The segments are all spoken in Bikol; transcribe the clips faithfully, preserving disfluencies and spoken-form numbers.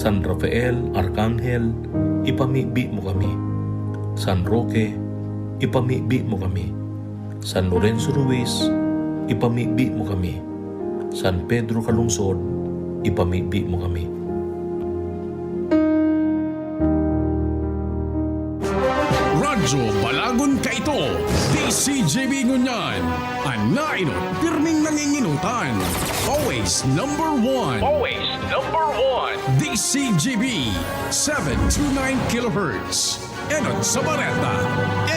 San Rafael Arkanghel, ipamibi mo kami. San Roque, ipamibi mo kami. San Lorenzo Ruiz, ipamibi mo kami. San Pedro Calungsod, ipamibi mo kami. Radyo Balagon Kaito, D C G B ngunyan. An nainot, pirming nanginginutan. Always number one. Always number one. D C G B, seven two nine kilohertz. Enot sa bareta,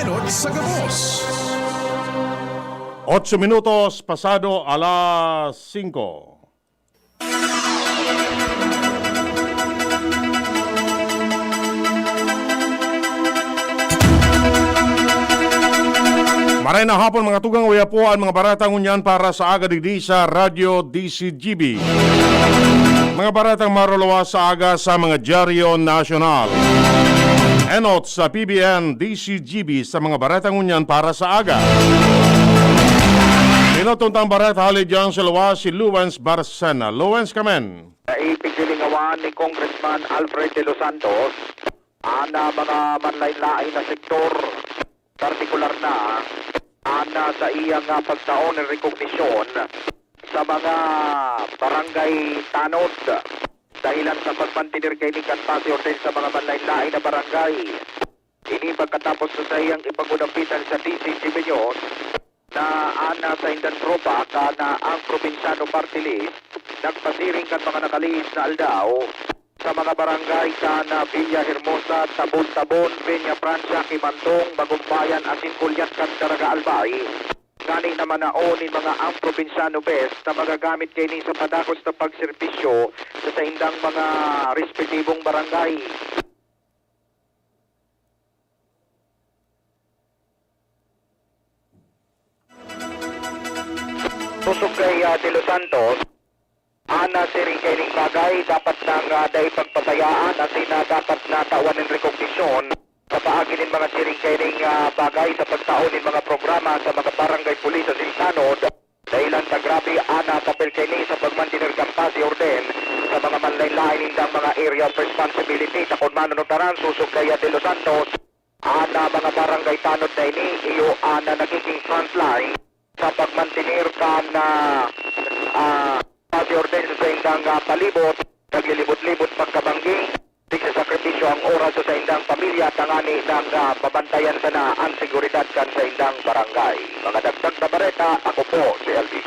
enot sa gabos. Otso minutos pasado alas singko. Maray na hapon, mga tugang, uya po an mga bareta ngunyan para sa aga digdi sa Radyo D C G B. Mga baretang maruluwas sa aga sa mga dyaryo nasyonal. Enot sa P B N D C G B sa mga bareta ngunyan para sa aga. Enot tuntang bareta hali diyan sa luwas si Luwens Barcena. Luwens, kamen. Naipigdilingawan ni Congressman Alfred De Los Santos an, ah, mga manlain-lain na sektor, partikular na an, ah, saiyang, ah, pagtao nin rekognisyon sa mga barangay tanod dahilan sa pagmantener kaini kan paz y orden sa mga manlain-lain na barangay. Ini pagkatapos sa saiyang ipagudampitan sa D C G B News na an, ah, saindang tropa kan, ah, Ang Probinsyano Party List nagpasiring kan mga nakalihis na aldaw sa mga barangay kan, ah, Villa Hermosa, Tabon-Tabon, Peña Francia, Kimantong, Bagong Bayan asin Culiat kan Caraga, Albay. Ngani na manaon nin mga Ang Probinsyano Fest na magagamit kaini sa padakos na pagserbisyo sa saindang mga respetibong barangay. Sosog kay, ah, De Los Santos, an, ah, siring kaining bagay dapat nang, ah, dai pagpasayaan asin, ah, dapat na tawan nin rekognisyon sa paagi nin mga siring kaining, ah, bagay sa pagtao nin mga programa sa mga barangay pulis asin tanod. Dahilan ta grabe an, ah, papel kaini sa pagmantener kan paz y orden sa mga manlain-lain nindang mga area of responsibility. Takon man ano taran, sosog kay, ah, De Los Santos, an, ah, mga barangay tanod na ini, iyo an, ah, nagiging frontline sa pagmantener kan, ah, ah, paz y orden sa saindang, ah, palibot. Naglilibot-libot pagkabanggi, nagsasakripisyo ang oras sa saindang pamilya tangani nang, ah, mabantayan sana an seguridad kan saindang barangay. Mga dagdag na bareta, ako po si Elvis.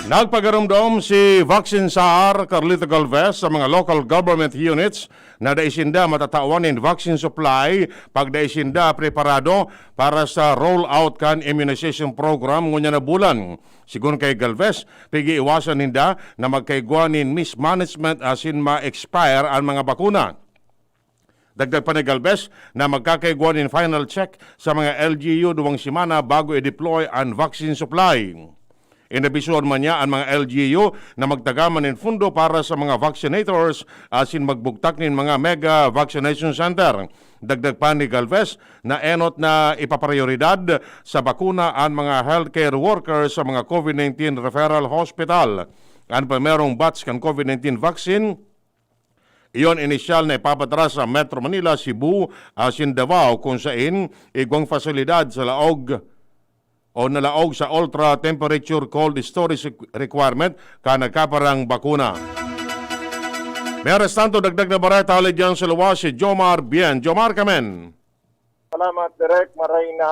Nagpagarumdom si Vaccine Czar Carlito Galvez sa mga local government units na dai sinda matatawan nin vaccine supply pag dai sinda preparado para sa rollout kan immunization program ngunyan na bulan. Sigon kay Galvez, pig-iiwasan ninda na magkaigwa nin mismanagement asin ma-expire an mga bakuna. Dagdag pa ni Galvez na magkakaigwa nin final check sa mga L G U duwang semana bago i-deploy an vaccine supply. Inabisuhan man niya an mga L G U na magtaga man nin fundo para sa mga vaccinators asin magbugtak nin mga mega vaccination center. Dagdag pa ni Galvez na enot na ipaprioridad sa bakuna an mga healthcare workers sa mga COVID nineteen referral hospital. An primerong batch kan COVID nineteen vaccine, iyon inisyal na ipapadara sa Metro Manila, Cebu, asin Davao, kun sain igwang pasilidad sa laog o nalaog sa ultra temperature cold storage requ-, requirement kan nagkaparang bakuna. May arestanto, dagdag na bareta hali diyan sa luwas si Jomar Bien. Jomar, kamen. Salamat, Direk. Maray na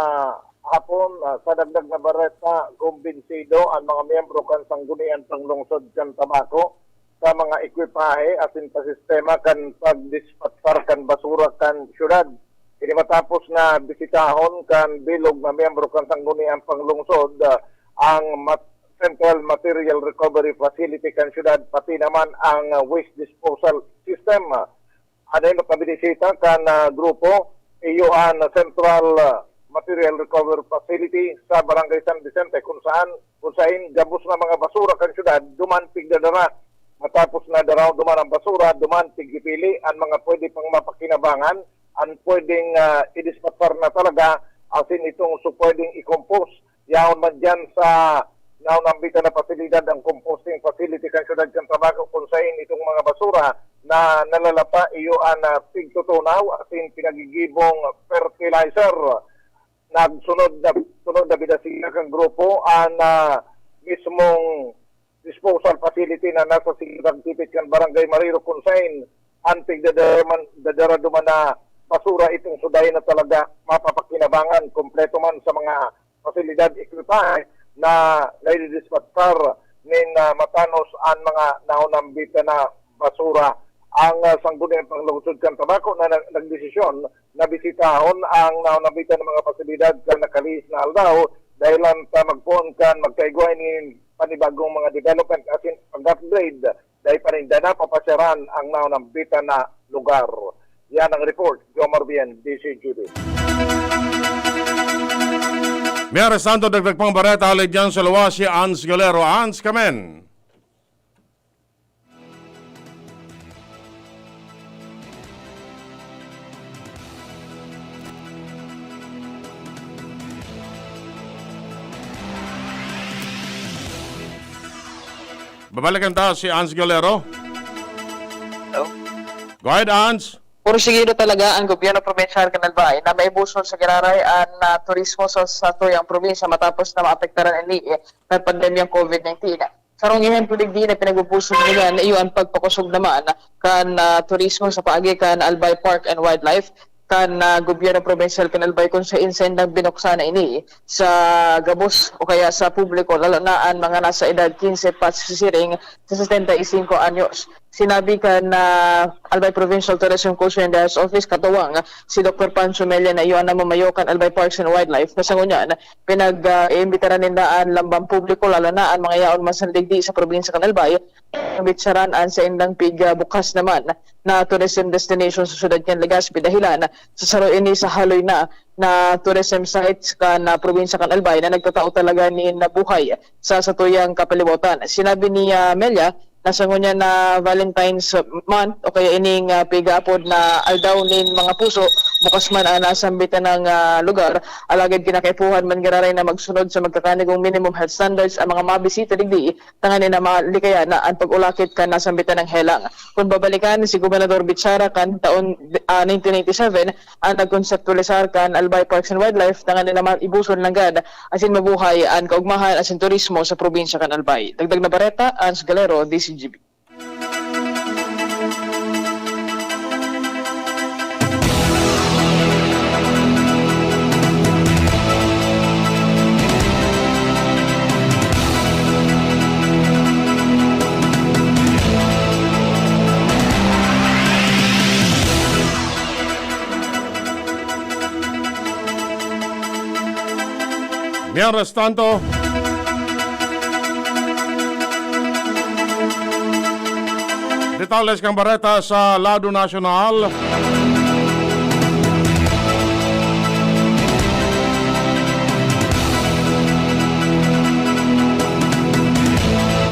hapon. Ah, sa dagdag na bareta, kumbinsido an mga miyembro kan Sangguniang Panglungsod kan Tabaco sa mga ekwipahe asin pa sistema kan pagdispatsar kan basura kan syudad. Ini matapos na bisitahon kan bilog na miyembro kan Sangguniang Panglungsod, ah, ang mat-, Central Material Recovery Facility kan syudad, pati naman ang, ah, waste disposal system. An enot na binisita kan, ah, grupo, iyo an Central, ah, Material Recovery Facility sa Barangay San Vicente, kun saan, kun sain gabos na mga basura kan syudad duman pigdadara. Matapos na daraon duman ang basura, duman pigipili an mga pwede pang mapakinabangan, an pwedeng, ah, idispatsar na talaga, asin itong su-, pwedeng i-compose Yaon man diyan sa naunambitan na pasilidad, ang composting facility kan siyudad kan Tabaco, kung sain itong mga basura na nalalapa iyo an, ah, pigtutunaw asin pinagigibong fertilizer. Nagsunod na, sunod na bidasiya kan grupo an, ah, mismong disposal facility na nasa siyudad tipit kan Barangay Mariro, kung sain an pigdadaraman, dadara duman na basura itong suday na talaga mapapakinabangan, kompleto man sa mga pasilidad, ekwipahe na naididispatchar nin, ah, matanos an mga naunambitan na basura. Ang, ah, Sangguniang Panglungsod kan Tabaco na nag-, nagdesisyon na bisitahon ang naunambitan na mga pasilidad kan nakalihis na aldaw, dahelan ta magpoon kan magkaigwa nin panibagong mga development asin pag-upgrade dai pa ninda napapasyaran ang naunambitan na lugar. Yan ang report, Jomar Bien, D C G B. Mientras tanto, dagdag pang bareta, hali diyan sa luwas si Ans Galero. Ans, kamen. Babalikan ta si Ans Galero. Hello? Go ahead, Ans. Pursigido talaga ang gobyerno probinsyal kan Albay na maibuson sa giraray an, ah, turismo sa satuyang probinsya matapos na maapektaran ini, eh, kan pandemyang covid nineteen. Sarong ehemplo digdi na pinagbubuson ngunyan iyo an pagpakosog naman kan, ah, turismo sa paagi kan Albay Park and Wildlife kan, ah, gobyerno probinsyal kan Albay, kung sain saindang binuksan na ini sa gabos o kaya sa publiko, lalo na an mga nasa edad quince pa siring sa setenta y cinco anyos. Sinabi kan, ah, Albay Provincial Tourism Culture and Dialogues Office, katuwang si Doktor Pancho Mella na iyo an namamayo kan Albay Parks and Wildlife, na sa ngunyan, pinag, ah, iimbitaran ninda an lambang publiko, lalo na an mga yaon man sa digdi sa probinsya kan Albay, na bitsaran an saindang pig, ah, bukas naman na tourism destination sa siyudad kan Legazpi, dahelan sa saro ini sa haloy na, na tourism sites kan, ah, probinsya kan Albay na nagtatao talaga nin buhay sa satuyang kapalibotan. Sinabi ni, ah, Mella na sa ngunyan na Valentine's Month o kaya ining, ah, pigaapod na Aldaw nin Mga Puso, bukas man ang nasambitan ng, ah, lugar, alagad kinakaipuhan man giraray na magsunod sa magkakanigong minimum health standards ang mga mabisita digdi, tanganing na malikayan na an pag-ulakit kan nasambitan na helang. Kun babalikan, si Gobernador Bichara kan taon, ah, nineteen ninety-seven, an nagkonseptualisar kan Albay Parks and Wildlife, tanganing na maibuson nanggad asin mabuhay an kaugmahan asin turismo sa probinsya kan Albay. Dagdag na bareta, Ans Galero, D C G B. Mientras tanto, detalles kan bareta sa lado nasyonal.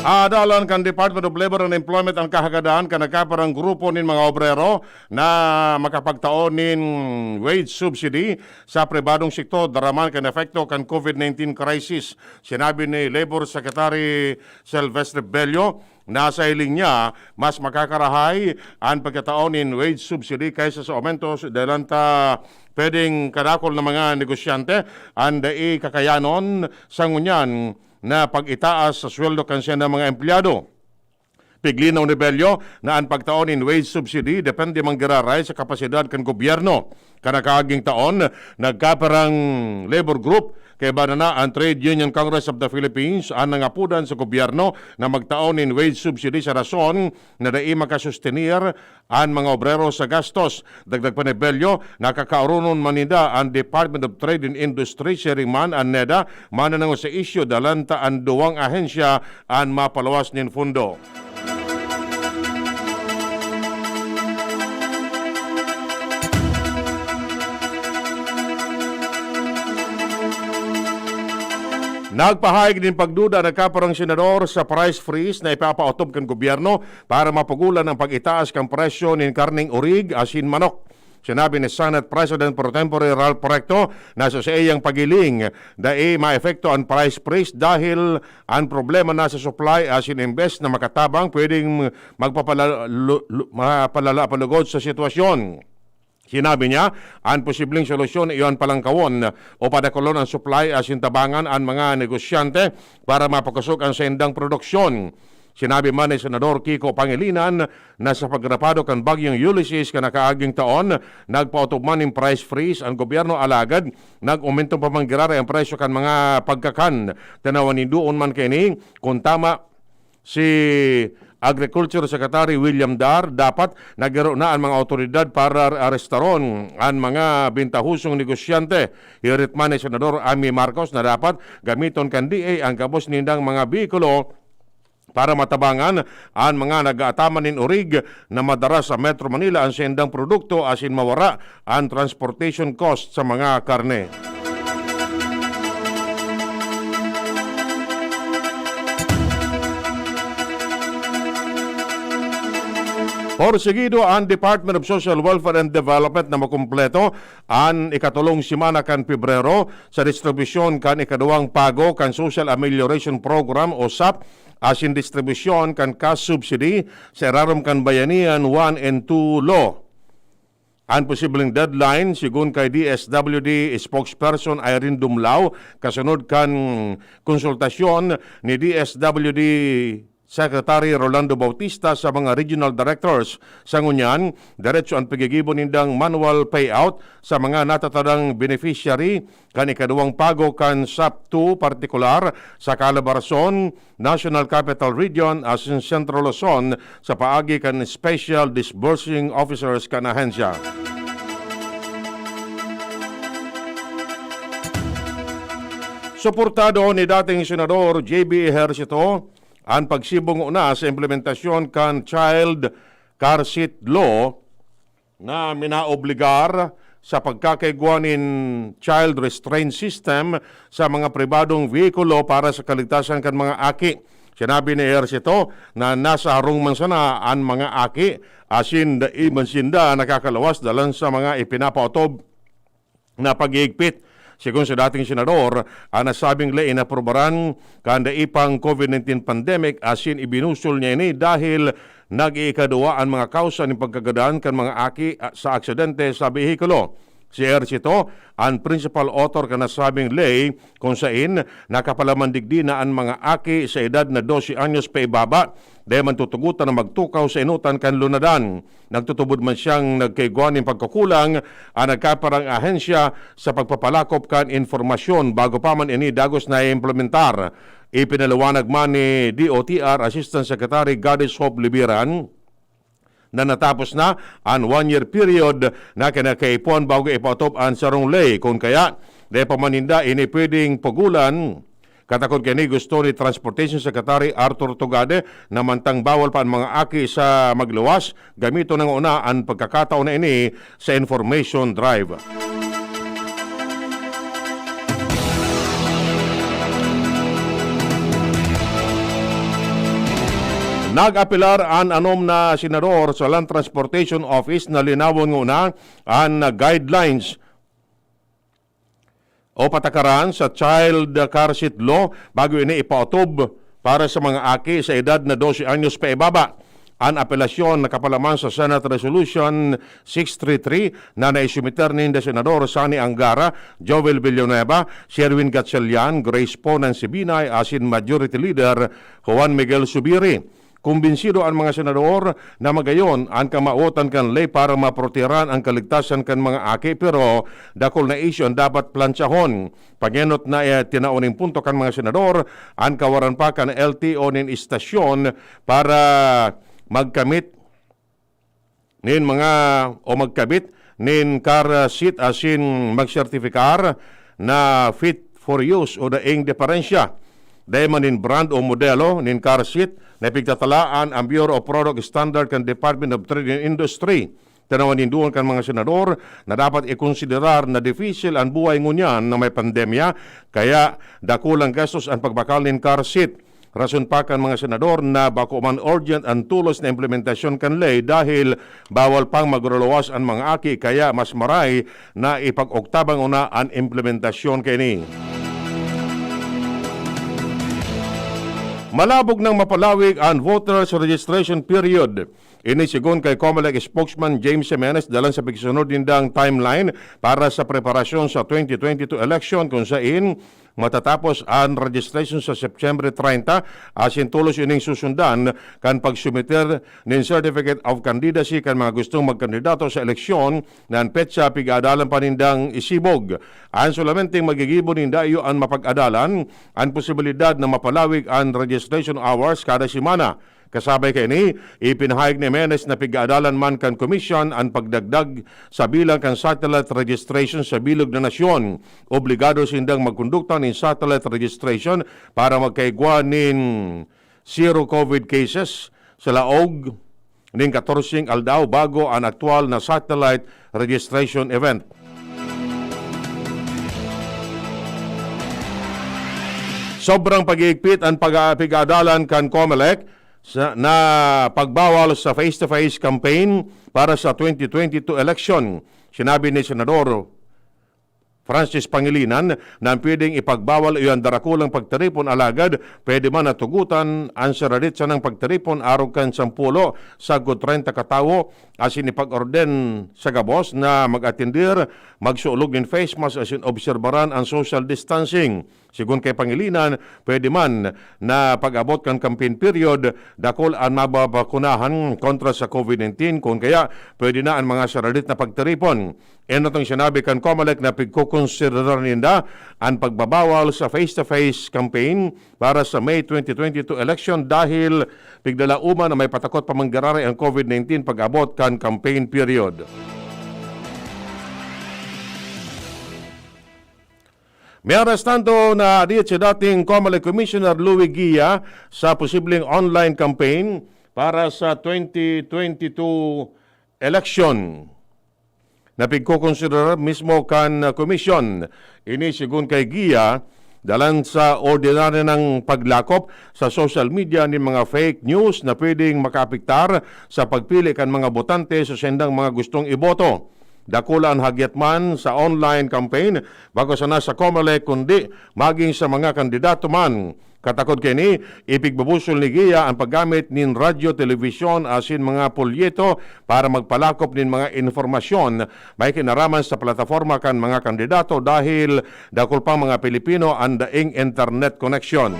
Adalan kan Department of Labor and Employment an kahagadan kan nagkaparang grupo nin mga obrero na makapagtao nin wage subsidy sa pribadong sektor, daraman kan epekto kan covid nineteen crisis. Sinabi ni Labor Secretary Silvestre Bello na sa hiling niya, mas makakarahay an pagkatao nin wage subsidy kaysa sa aumento, dahelan ta pwedeng kadakul na mga negosyante an dai kakayanon sa ngunyan na pag-itaas sa sweldo kan saindang mga empleyado. Piglinaw ni Bello na an pagtao nin wage subsidy depende man giraray sa kapasidad kan gobyerno. Kan nakaaging taon, nagkaparang labor group kaiba na an Trade Union Congress of the Philippines an nangapodan sa gobyerno na magtao nin wage subsidy sa rason na dai makasustenir an mga obrero sa gastos. Dagdag pa ni Bello, nakakaoronon man ninda an Department of Trade and Industry, siring man an NEDA, mananangos sa isyu, dahelan ta an duwang ahensya an mapaluwas nin pondo. Nagpahayag nin pagduda an nagkaparang senador sa price freeze na ipapaotob kan gobyerno para mapugolan an pag-itaas kan presyo nin karneng orig asin manok. Sinabi ni Senate President Pro Tempore Ralph Recto na sa saiyang paghiling, dai maepekto an price freeze dahil an problema na sa supply asin imbes na makatabang, pwedeng magpapala-, lu-, lu-, mapalala pa lugod sa sitwasyon. Sinabi niya, an posibleng solusyon iyo an palangkawon o padakulon an supply asin tabangan an mga negosyante para mapakosog an saindang produksyon. Sinabi man ni Senador Kiko Pangilinan na sa pagrapado kan Bagyong Ulysses kan nakaaging taon, nagpaotob man nin price freeze an gobyerno, alagad nag-omento pa man giraray an presyo kan mga pagkakan. Tanawan nindoon man kaini kun tama si Agriculture Secretary William Dar, dapat naghiro na an mga awtoridad para arestaron an mga bintahosong negosyante. Hirit man ni Senador Amy Marcos na dapat gamiton kan D A an gabos nindang mga behikulo para matabangan an mga nag-aataman nin orig na madara sa Metro Manila an saindang produkto asin mawara an transportation cost sa mga karne. Porsigido an Department of Social Welfare and Development na makumpleto an ikatulong semana kan Pebrero sa distribusyon kan ikaduwang pago kan Social Amelioration Program o sap asin distribusyon kan cash subsidy sa irarom kan Bayanihan one and two Law. An posibleng deadline, sigon kay D S W D spokesperson Irene Dumlao, kasunod kan konsultasyon ni D S W D Secretary Rolando Bautista sa mga regional directors. Sa ngunyan, diretso an paggigibo nindang manual payout sa mga natatadang beneficiary kan ikaduwang pago kan sap two, partikular sa Calabarzon, National Capital Region asin Central Luzon, sa paagi kan Special Disbursing Officers kan ahensya. Suportado ni dating Senador J B Ejercito an pagsibong na sa implementasyon kan Child Car Seat Law na minaobligar sa pagkakaigwa nin child restraint system sa mga pribadong vehikulo para sa kaligtasan kan mga aki. Sinabi ni Ejercito na nasa harong man sana an mga aki, asin dai man sinda nakakalawas dalan sa mga ipinapaotob na paghihigpit. Sigon sa dating senador, an nasabing ley inaprubaran kan dai pang COVID nineteen pandemic, asin ibinusol niya ini dahil nag-iikaduwa an mga kausa nin pagkagadan kan mga aki, ah, sa aksidente sa behikulo. Si Ejercito, an principal author kan nasabing ley, kung sain nakapalaman digdi na an mga aki sa edad na dose anyos paibaba, dai man tutugotan na magtukaw sa enotan kan lunadan. Nagtutubod man siyang nagkaigwa nin pagkakulang an nagkaparang ahensya sa pagpapalakop kan impormasyon bago pa man ini dagos na implementar. Ipinaliwanag man ni D O T R Assistant Secretary Goddess Hope Liberan na natapos na an one-year period na kinakaipuhan bago ipaotob an sarong ley. Kun kaya, dai pa man ninda ini pwedeng pugolan. Katakod kaini, gusto ni Transportation Secretary Arthur Tugade na mantang bawal pa an mga aki sa magluwas, gamiton na nguna an pagkakataon na ini sa information drive. Nag-apelar an anom na senador sa Land Transportation Office na linawon nguna an guidelines o patakaran sa child car seat law bago ini ipaotob para sa mga aki sa edad na dose anyos paibaba. An apelasyon nakapalaman sa Senate Resolution six three three na naisumiter ninda Senador Sonny Angara, Joel Villanueva, Sherwin Gatchalian, Grace Poe Nancy Binay asin Majority Leader Juan Miguel Zubiri. Kumbinsido an mga senador na magayon an kamawotan kan ley para maproteharan an kaligtasan kan mga aki, pero dakul na isyu an dapat plantsahon. Pagenot na, eh, tinao nin punto kan mga senador an kawaran pa kan L T O nin istasyon para magkamit nin mga o magkabit nin car seat asin magsertifikar na fit for use o daing deparensya. Dai man nin brand o modelo nin car seat na pigtatalaan ang Bureau of Product Standard kan Department of Trade and Industry. Tanawan nin duon kan mga senador na dapat ikonsiderar na dipisil an buhay ngunyan na may pandemya, kaya dakulang gastos an pagbakal nin car seat. Rason pa kan mga senador na bako man urgent an tulos na implementasyon kan ley dahil bawal pang magruluwas an mga aki, kaya mas maray na ipag-oktabang una an implementasyon kaini. Malabog nang mapalawig an voters registration period. Ini segun kay Comelec spokesman James Jimenez dalan sa pagsunod nindang timeline para sa preparasyon sa twenty twenty-two election, kung sain matatapos an registration sa September treinta, asin tolos ining susundan kan pagsumiter nin Certificate of Candidacy kan mga gustong magkandidato sa eleksyon na an petsa pig-aadalan pa nindang isibog. An solamente magigibo ninda iyo an mapag-adalan, an posibilidad na mapalawig an registration hours kada semana. Kasabay kaini, ipinahayag ni Jimenez na pig-aadalan man kan komisyon an pagdagdag sa bilang kan satellite registration sa bilog na nasyon. Obligado sindang magkondukta nin satellite registration para magkaigwa nin zero COVID cases sa laog nin katorseng aldaw bago an aktual na satellite registration event. Sobrang pag-iigpit an pag-, pig-aadalan kan Comelec sa, na pagbawal sa face-to-face campaign para sa twenty twenty-two election. Sinabi ni Senador Francis Pangilinan na an pwedeng ipagbawal iyo an darakulang pagtiripon, alagad pwede man na tugotan an saradit sanang pagtiripon arog kan sampulo sagkod treinta ka tawo, asin ipag-orden sa gabos na mag-atendir, magsuolog nin face mask asin obserbaran an social distancing. Segun kay Pangilinan, pwede man na pag-abot kan campaign period, dakul an mababakunahan kontra sa COVID nineteen, kun kaya pwede na an mga saradit na pagtiripon. Enotong sinabi kan Comelec na pigkokonsiderar ninda an pagbabawal sa face-to-face campaign para sa May twenty twenty-two election dahil piglalauman na may patakot pa manggiraray an COVID nineteen pag-abot kan campaign period. May arestanto na diit si dating Comelec Commissioner Louie Guia sa posibleng online campaign para sa twenty twenty-two election. Napigkokonsiderar mismo kan komisyon ini, segun kay Guia, dalan sa ordinaryo nang paglakop sa social media nin mga fake news na pwedeng makaapektar sa pagpili kan mga botante sa sendang mga gustong iboto. Dakula an hagyat man sa online campaign, bako sana sa Comelec, kundi maging sa mga kandidato man. Katakod kaini, ipigbubusol ni Guia an paggamit nin radyo, telebisyon asin mga polyeto para magpalakop nin mga impormasyon may kinaraman sa plataporma kan mga kandidato dahil dakul pang mga Pilipino an daing internet connection.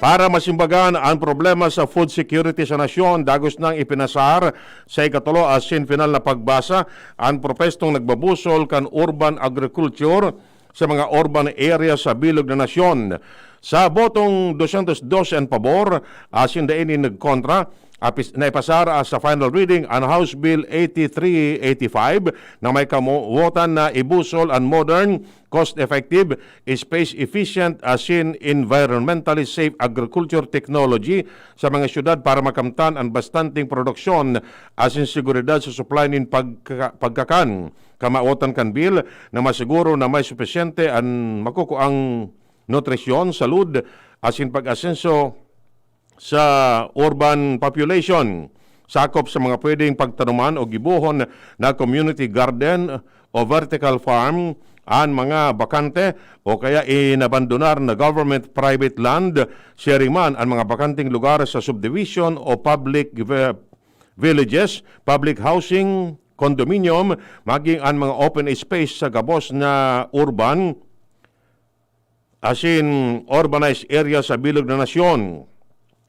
Para masimbagan an problema sa food security sa nasyon, dagos nang ipinasar sa ikatulo asin final na pagbasa an propestong nagbabusol kan urban agriculture sa mga urban area sa bilog na nasyon. Sa botong dosyentos dose an pabor, asin dai nin nagkontra, apis-, naipasar sa final reading an House Bill eighty-three eighty-five na may kamowotan na ibusol an modern, cost-effective, space-efficient asin environmentally safe agriculture technology sa mga syudad para makamtan an bastanteng produksyon asin seguridad sa supply nin pagka-, pagkakan. Kamawotan kan bill na masiguro na may supisyente an makukuang nutrisyon, salud, asin pag-asenso sa urban population. Sakop sa mga pwedeng pagtanuman o gibohon na community garden o vertical farm an mga bakante o kaya inabandonar na government-private land, sharing man an mga bakanteng lugar sa subdivision o public vi-, villages, public housing, condominium, maging an mga open space sa gabos na urban asin urbanized area sa bilog na nasyon.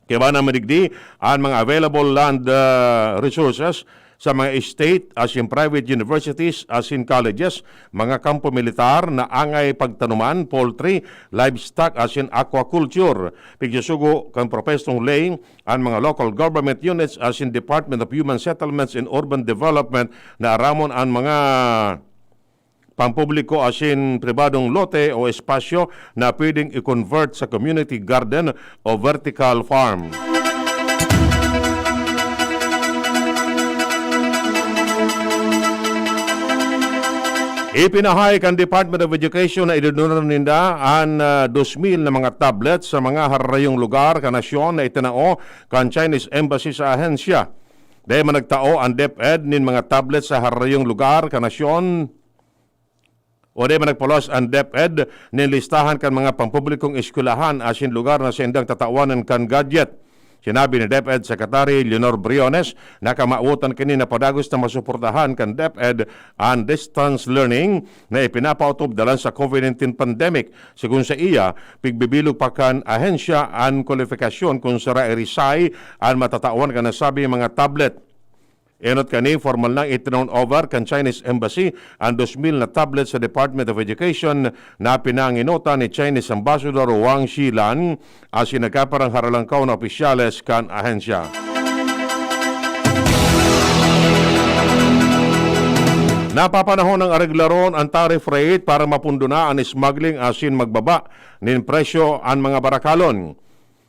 Kaiba na madigdi an mga available land, ah, resources sa mga state asin private universities asin colleges, mga kampo militar na angay pagtanuman, poultry, livestock asin aquaculture. Pigsusugo kan propestong ley an mga local government units asin Department of Human Settlements and Urban Development na aramon an mga pampubliko asin pribadong lote o espasyo na pwedeng i-convert sa community garden o vertical farm. Ipinahay kan Department of Education na idudunon ninda an, ah, dos mil na mga tablet sa mga hararayong lugar kan nasyon na itinao kan Chinese Embassy sa ahensya. Dai man nagtao an DepEd nin mga tablet sa hararayong lugar kan nasyon, o dai man nagpulos an DepEd nin listahan kan mga pampublikong eskwelahan asin lugar na saindang tatawanan kan gadget. Sinabi ni DepEd Secretary Leonor Briones na kamawotan kini na padagos na masuportahan kan DepEd an distance learning na ipinapaotob dalan sa COVID nineteen pandemic. Segun sa iya, pigbibilog pa kan ahensya an kwalifikasyon kun sara irisay an matatawan kan nasabing mga tablet. Enot kani, formal nang iturn over kan Chinese Embassy an dos mil na tablet sa Department of Education na pinangenotan ni Chinese Ambassador Wang Shilan asin nagkaparang haralangkaw na opisyales kan ahensya. Napapanahon ang areglaron an tariff rate para mapundo na an smuggling asin magbaba nin presyo an mga barakalon.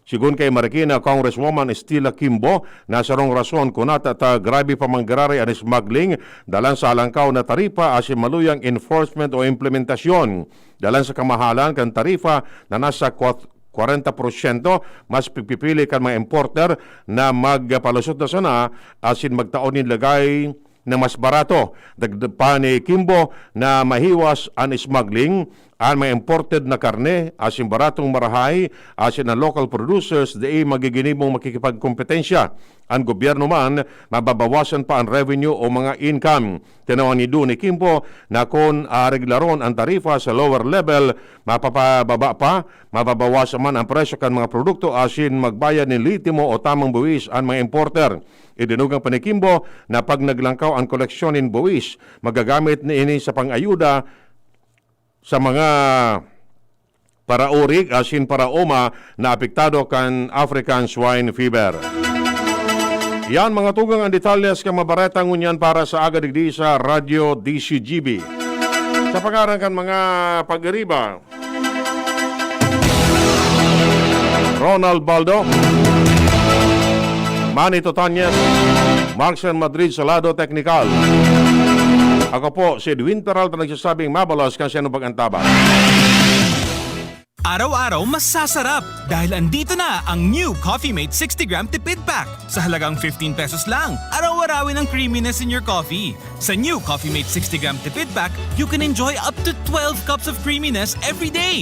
Sigon kay Marikina Congresswoman Stella Kimbo, na sarong rason kun nata ta grabe pa man giraray an smuggling, dalan sa alangkaw na taripa asin maluyang enforcement o implementasyon. Dalan sa kamahalan kan tarifa na nasa kwat-, kwarenta porsyento, mas pigpipili kan mga importer na magpalusot na sana asin magtao nin lagay na mas barato. Dagdag pa ni Kimbo na mahiwas an smuggling, an mga imported na karne asin baratong marahay, asin an local producers dai magiginibong makikipagkompetensya. An gobyerno man, mababawasan pa an revenue o mga income. Tinawan nido ni Kimbo na kun aareglaron an tarifa sa lower level, mapapababa pa, mababawasan man an presyo kan mga produkto asin magbayad nin litimo o tamang buwis an mga importer. Idinugang pa ni Kimbo na pag naglangkaw an koleksyon nin buwis, magagamit niini sa pang-ayuda sa mga paraorig asin paraoma na apektado kan African Swine Fever. Yan, mga tugang, ang detalyes kan mga bareta ngunyan para sa aga digdi sa Radyo D C G B. Sa pangaran kan mga pag-iriba, Ronald Baldo, Manny Totanyes, Marcel Madrid sa lado teknikal. Ako po si Edwin Peralta, nagsasabing mabalos kan siya pag-antabay. Araw-araw masasarap dahil andito na ang new Coffee Mate sixty gram Tipid Pack. Sa halagang fifteen pesos lang, araw-arawin ang creaminess in your coffee. Sa new Coffee Mate sixty gram Tipid Pack, you can enjoy up to twelve cups of creaminess every day.